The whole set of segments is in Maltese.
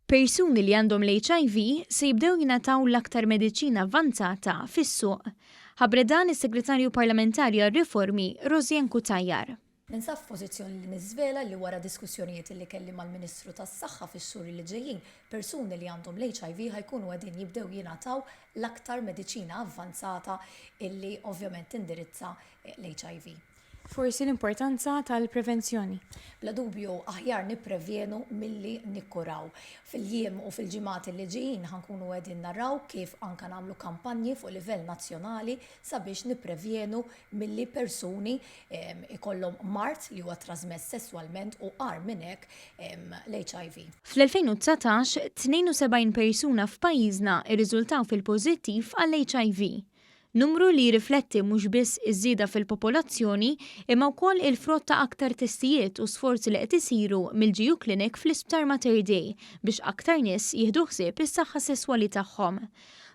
Persuni li għandhom l-HIV se jibdew jingħataw l-aktar mediċina avvanzata fis-suq. Ħabbret dan is-Segretarju Parlamentari għar-Riformi, Rosianne Cutajar. Ninsab f'pożizzjoni li niżvela li wara diskussjonijiet li kelli mal-Ministru tas-Saħħa fix-xhur li ġejjin, persuni li għandhom l-HIV ħa jkunu qegħdin jibdew jingħataw l-aktar mediċina avvanzata illi ovvjament tindirizza l-HIV. Forsi l-importanza tal-prevenzjoni. Bla dubju aħjar nipprevjenu milli nikkuraw. Fil-jiem u fil-ġimgħat li ġejjin ħa nkunu qegħdin naraw kif anke nagħmlu kampanji fuq livell nazzjonali sabiex nipprevjenu milli persuni ikollhom mard li huwa trasmess sesswalment u agħar minn hekk l-HIV. Fl-2019, 72 persuna f'pajjiżna rriżultaw fil-pożittiv għall-HIV. Numru li jirrifletti mhux biss iż-żieda fil-popolazzjoni imma wkoll il-frott ta' aktar testijiet u sforzi li qed isiru mill-GU Clinic fl-Isptar Mater Dei biex aktar nies jieħdu ħsieb is-saħħa sesswali tagħhom.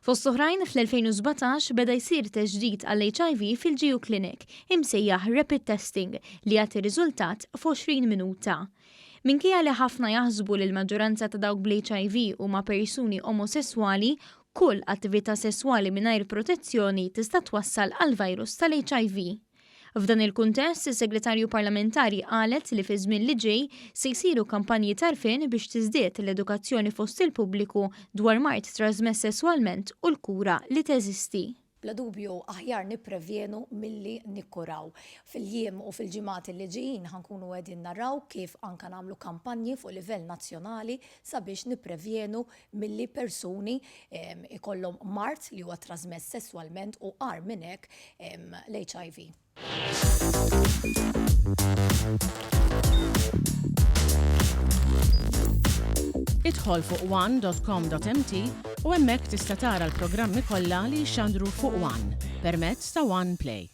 Fost oħrajn, fl-2017 beda jsir test ġdid għall-HIV fil-GU Clinic imsejjaħ Rapid Testing li jagħti riżultat f'20 minuta. Minkejja li ħafna jaħsbu li l-maġġoranza ta' dawk bl-HIV huma persuni omosesswali, Kull attività sesswali mingħajr protezzjoni tista' twassal għall-virus tal-HIV. F'dan il-kuntest, is-Segretarju Parlamentari qalet li fiż-żmien li ġej se jsiru kampanji t'għarfien biex tiżdied l-edukazzjoni fost il-pubbliku dwar mard trasmess sesswalment u l-kura li teżisti. Bla dubju aħjar nipprevjenu milli nikkuraw. Fil-jiem u fil-ġimgħat li ġejjin ħa nkunu qegħdin naraw kif anke nagħmlu kampanji fuq livell nazzjonali sabiex nipprevjenu milli persuni ikollhom mard li huwa trasmess sesswalment u agħar minn hekk l-HIV. Idħol fuq one.com.mt u hemmhekk tista' tara l-programmi kollha li jixxandru fuq One permezz ta' One Play.